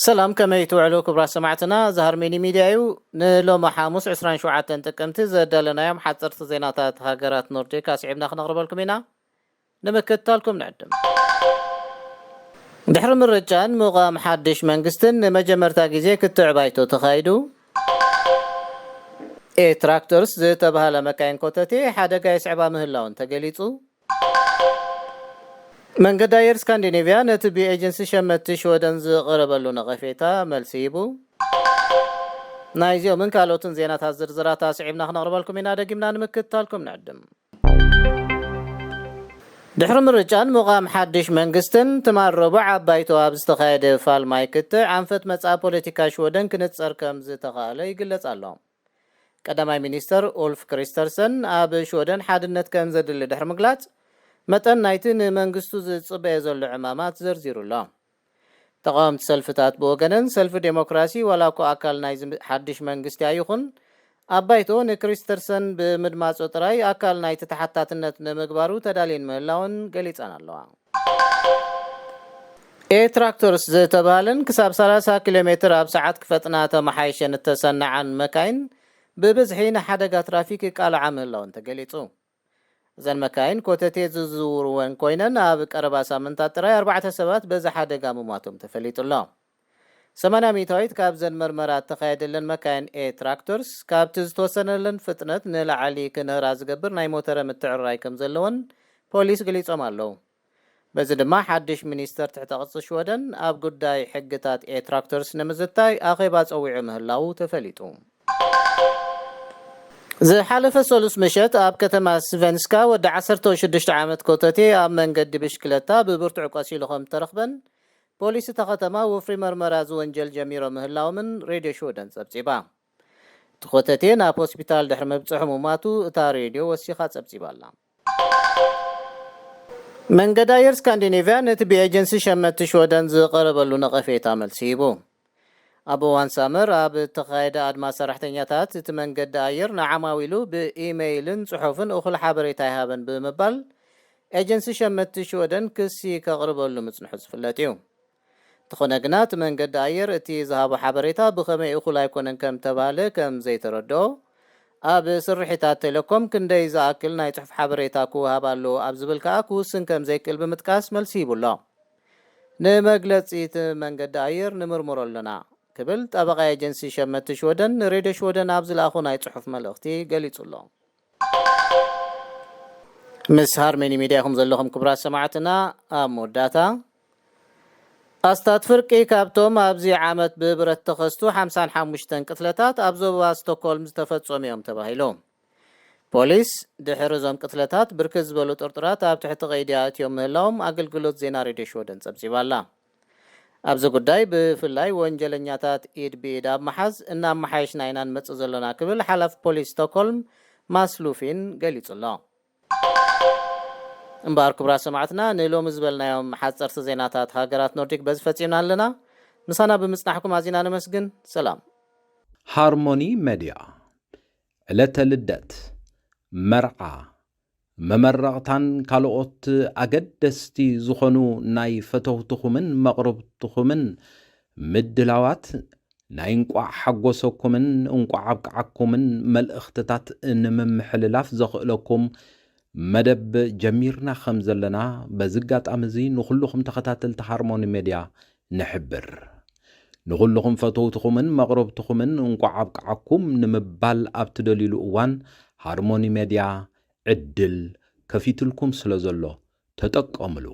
ሰላም፣ ከመይ ትውዕሉ ክቡራት ሰማዕትና? እዚ ሃርሜኒ ሚድያ እዩ። ንሎሚ ሓሙስ ዕስራን ሸውዓተን ጥቅምቲ ዘዳለናዮም ሓፀርቲ ዜናታት ሃገራት ኖርዲክ ኣስዒብና ክነቕርበልኩም ኢና። ንምክትታልኩም ንዕድም። ድሕሪ ምርጫን ምቋም ሓድሽ መንግስትን ንመጀመርታ ግዜ ክትዕ ባይቶ ተኻይዱ። ኤ ትራክተርስ ዝተባሃለ መካይን ኮተቴ ሓደጋ የስዕባ ምህላውን ተገሊጹ። መንገዲ ኣየር ስካንዲኔቪያ ነቲ ብኤጀንሲ ሸመቲ ሽወደን ዝቐረበሉ ነቐፌታ መልሲ ሂቡ። ናይዚኦምን ካልኦትን ዜናታት ዝርዝራት ኣስዒብና ክነቕርበልኩም ኢና። ደጊምና ንምክትታልኩም ንዕድም። ድሕሪ ምርጫን ምቋም ሓድሽ መንግስትን ትማል ረቡዕ ኣብ ባይቶ ኣብ ዝተኻየደ ፋልማይ ክትዕ ኣንፈት መጻኢ ፖለቲካ ሽወደን ክንጸር ከም ዝተኻእለ ይግለጽ ኣሎ። ቀዳማይ ሚኒስተር ኡልፍ ክሪስተርሰን ኣብ ሽወደን ሓድነት ከም ዘድሊ ድሕሪ ምግላጽ፣ መጠን ናይቲ ንመንግስቱ ዝጽበዮ ዘሎ ዕማማት ዘርዚሩ ኣሎ። ተቓወምቲ ሰልፍታት ብወገነን፣ ሰልፊ ዴሞክራሲ ዋላ እኮ ኣካል ናይዚ ሓድሽ መንግስቲ ኣይኹን፣ ኣብ ባይቶ ንክሪስተርሰን ብምድማጹ ጥራይ ኣካል ናይቲ ተሓታትነት ንምግባሩ ተዳልየን ምህላወን ገሊጸን ኣለዋ። ኤ ትራክተርስ ዝተባሃለን ክሳብ ሰላሳ ኪሎ ሜትር ኣብ ሰዓት ክፈጥና ተመሓይሸን እተሰናዓን መካይን ብብዝሒ ንሓደጋ ትራፊክ ይቃልዓ ምህላወን ተገሊጹ። እዘን መካይን ኮተቴ ዝዝውርወን ኮይነን፣ ኣብ ቀረባ ሳምንታት ጥራይ ኣርባዕተ ሰባት በዚ ሓደጋ ምሟቶም ተፈሊጡ ኣሎ። ሰማንያ ሚእታዊት ካብዘን መርመራ እተኻየደለን መካይን ኤ ትራክተርስ፣ ካብቲ ዝተወሰነለን ፍጥነት ንላዕሊ ክንህራ ዝገብር ናይ ሞተረ ምትዕርራይ ከም ዘለወን ፖሊስ ገሊጾም ኣለዉ። በዚ ድማ ሓድሽ ሚኒስተር ትሕተ ቅርጺ ሽወደን ኣብ ጉዳይ ሕግታት ኤ ትራክተርስ ንምዝታይ ኣኼባ ጸዊዑ ምህላዉ ተፈሊጡ። ዝሓለፈ ሰሉስ ምሸት ኣብ ከተማ ስቨንስካ ወዲ ዓሰርተ ሽዱሽተ ዓመት ኮተቴ ኣብ መንገዲ ብሽክለታ ብብርቱዕ ቆሲሉ ከም እተረኽበን ፖሊስ እታ ከተማ ወፍሪ መርመራ ዝወንጀል ጀሚሮ ምህላዎምን ሬድዮ ሽወደን ጸብጺባ። እቲ ኮተቴ ናብ ሆስፒታል ድሕሪ ምብጽሑ ምሟቱ እታ ሬድዮ ወሲኻ ጸብጺባ ኣላ። መንገዲ ኣየር ስካንዲኔቭያ ነቲ ብኤጀንሲ ሸመቲ ሽወደን ዝቐረበሉ ነቐፌታ መልሲ ሂቡ። ኣብ እዋን ሳመር ኣብ እተኻየደ ኣድማ ሰራሕተኛታት፣ እቲ መንገዲ ኣየር ንዓማዊሉ ብኢመይልን ጽሑፍን እኹል ሓበሬታ ኣይሃበን ብምባል፣ ኤጀንሲ ሸመቲ ሽወደን ክሲ ከቕርበሉ ምጽንሑ ዝፍለጥ እዩ። እንተኾነ ግና፣ እቲ መንገዲ ኣየር እቲ ዝሃቦ ሓበሬታ ብኸመይ እኹል ኣይኮነን ከም ተባህለ ከም ዘይተረድኦ፣ ኣብ ስርሒታት ቴሌኮም ክንደይ ዝኣክል ናይ ጽሑፍ ሓበሬታ ክወሃብ ኣለዎ ኣብ ዝብል ከኣ ክውስን ከም ዘይክእል ብምጥቃስ መልሲ ሂቡ ኣሎ። ንመግለጺ እቲ መንገዲ ኣየር ንምርምሮ ኣለና ክብል ጠበቓ ኤጀንሲ ሸመቲ ሽወደን ንሬድዮ ሽወደን ኣብ ዝለኣኾ ናይ ጽሑፍ መልእኽቲ ገሊጹ ኣሎ። ምስ ሃርሜኒ ሚድያ ኢኹም ዘለኹም ክቡራት ሰማዕትና። ኣብ መወዳእታ፣ ኣስታት ፍርቂ ካብቶም ኣብዚ ዓመት ብብረት ተኸስቱ ሓምሳን ሓሙሽተን ቅትለታት ኣብ ዞባ ስቶክሆልም ዝተፈጸሙ እዮም ተባሂሉ። ፖሊስ ድሕሪ እዞም ቅትለታት ብርክት ዝበሉ ጥርጡራት ኣብ ትሕቲ ቀይዲ ኣእትዮም ምህላዎም ኣገልግሎት ዜና ሬድዮ ሽወደን ጸብጺባ ኣላ። ኣብዚ ጉዳይ ብፍላይ ወንጀለኛታት ኢድ ብኢድ ኣብ ምሓዝ እናመሓየሽና ኢና ንመጽእ ዘሎና ክብል ሓላፊ ፖሊስ ስቶክሆልም ማስ ሉፊን ገሊጹ ኣሎ። እምበኣር ክቡራት ሰማዕትና፣ ንሎሚ ዝበልናዮም ሓጸርቲ ዜናታት ሃገራት ኖርዲክ በዚ ፈጺምና ኣለና። ምሳና ብምጽናሕኩም ኣዚና ነመስግን። ሰላም። ሃርሞኒ መድያ፣ ዕለተ ልደት፣ መርዓ፣ መመረቕታን ካልኦት ኣገደስቲ ዝኾኑ ናይ ፈተውትኹምን መቕርብትኹምን ምድላዋት፣ ናይ እንቋዕ ሓጎሰኩምን እንቋዕ ኣብቅዓኩምን መልእኽትታት ንምምሕልላፍ ዘኽእለኩም መደብ ጀሚርና ከም ዘለና በዚ ኣጋጣሚ እዚ ንኹልኹም ተኸታተልቲ ሃርሞኒ ሜድያ ንሕብር። ንኹልኹም ፈተውትኹምን መቕረብትኹምን እንቋዕ ኣብቅዓኩም ንምባል ኣብ ትደልዩሉ እዋን ሃርሞኒ ሜድያ ዕድል ከፊትልኩም ስለ ዘሎ ተጠቀምሉ።